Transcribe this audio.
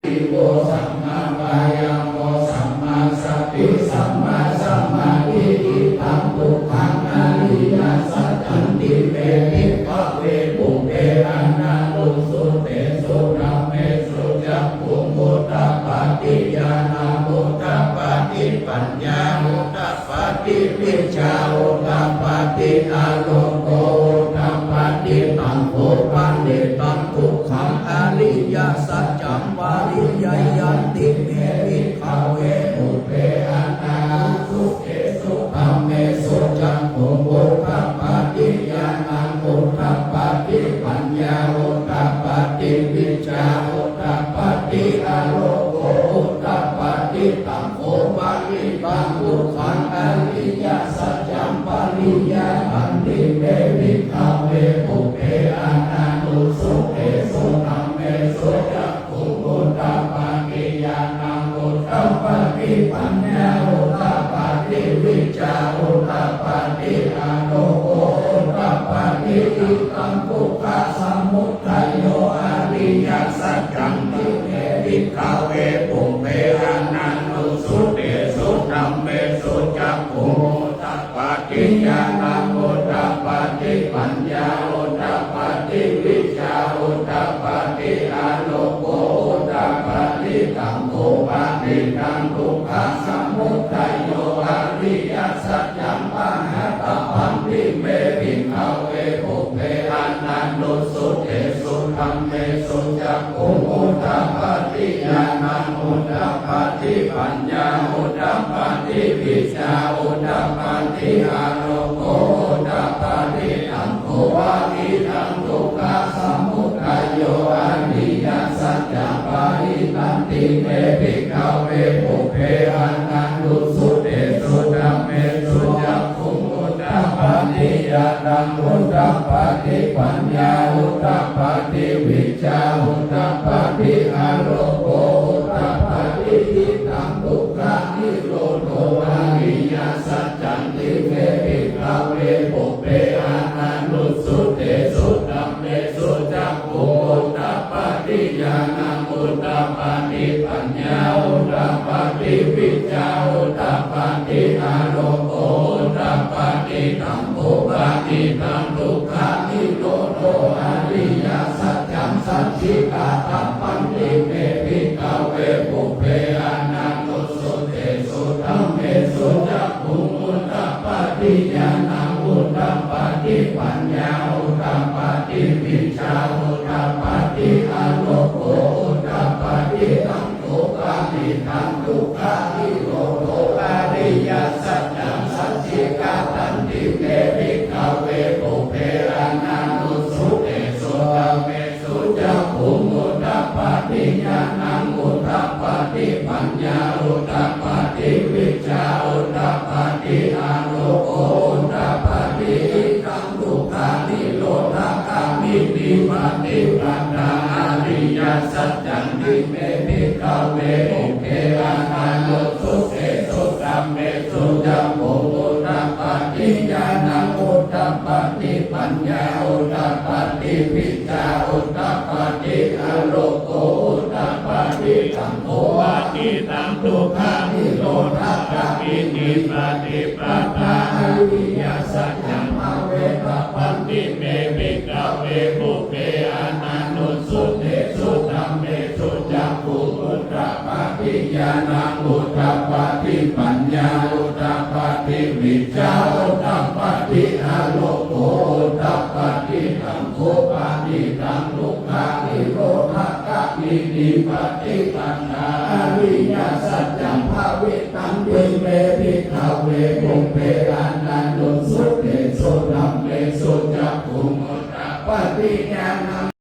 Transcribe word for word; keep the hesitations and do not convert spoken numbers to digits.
Ivo sammāvāyāmo sammāsati sammāsamādhi, idaṃ dukkhaṃ ariyasaccanti me bhikkhave pubbe ananussutesu dhammesu cakkhuṃ udapādi ñāṇaṃ udapādi paññā udapādi vijjā udapādi āloko udapādi. Taṃ kho panidaṃ dukkhaṃ ariyasaccaṃ pariññeyyanti me bhikkhave pubbe ananussutesu dhammesu cakkhuṃ udapādi ñāṇaṃ udapādi paññā udapādi vijjā udapādi āloko udapādi. Taṃ kho panidaṃ dukkhaṃ ariyasaccaṃ pariññātanti me bhikkhave pubbe ananussutesu dhammesu cakkhuṃ udapādi ñāṇaṃ udapādi paññā udapādi vijjā udapādi āloko udapādi. Idaṃ dukkhasamudayo ariyasaccanti me bhikkhave pubbe ananussutesu dhammesu cakkhuṃ udapādi ñāṇaṃ udapādi paññā udapādi vijjā udapādi āloko udapādi. Taṃ kho panidaṃ dukkhasamudayo ariyasaccaṃ pahātabbanti me bhikkhave pubbe ananussutesu dhammesu cakkhuṃ udapādi ñāṇaṃ udapādi paññā udapādi vijjā udapādi āloko udapādi. Taṃ kho panidaṃ dukkhasamudayo ariyasaccaṃ pahātabbanti me bhikkhave pubbe ananussutesu dhammesu cakkhuṃ udapādi ñāṇaṃ udapādi paññā udapādi vijjā udapādi āloko udapādi. Idaṃ dukkhanirodho ariyasaccanti me bhikkhave pubbe ananussutesu dhammesu cakkhuṃ udapādi ñāṇaṃ udapādi paññā udapādi vijjā udapādi āloko udapādi. Taṃ kho panidaṃ dukkhanirodho ariyasaccaṃ sacchikātabbanti me bhikkhave pubbe ananussutesu dhammesu cakkhuṃ udapādi ñāṇaṃ udapādi paññā udapādi vijjā udapādi āloko udapādi. Taṃ kho panidaṃ dukkhanirodho ariyasaccaṃ sacchikātanti me bhikkhave pubbe ananussutesu dhammesu cakkhuṃ udapādi ñāṇaṃ udapādi paññā udapādi vijjā udapādi āloko udapādi. Idaṃ dukkhanirodhagāminī paṭipadā ariyasaccanti me bhikkhave pubbe ananussutesu dhammesu cakkhuṃ udapādi ñāṇaṃ udapādi paññā udapādi vijjā udapādi āloko udapādi. Taṃ kho panidaṃ dukkhanirodhagāminī paṭipadā ariyasaccaṃ bhāvetabbanti me bhikkhave pubbe ananussutesu dhammesu cakkhuṃ udapādi ñāṇaṃ udapādi paññā udapādi vijjā udapādi āloko udapādi. Taṃ kho panidaṃ dukkhanirodhagāminī paṭipadā ariyasaccaṃ bhāvitanti me bhikkhave pubbe ananussutesu dhammesu cakkhuṃ udapādi ñāṇaṃ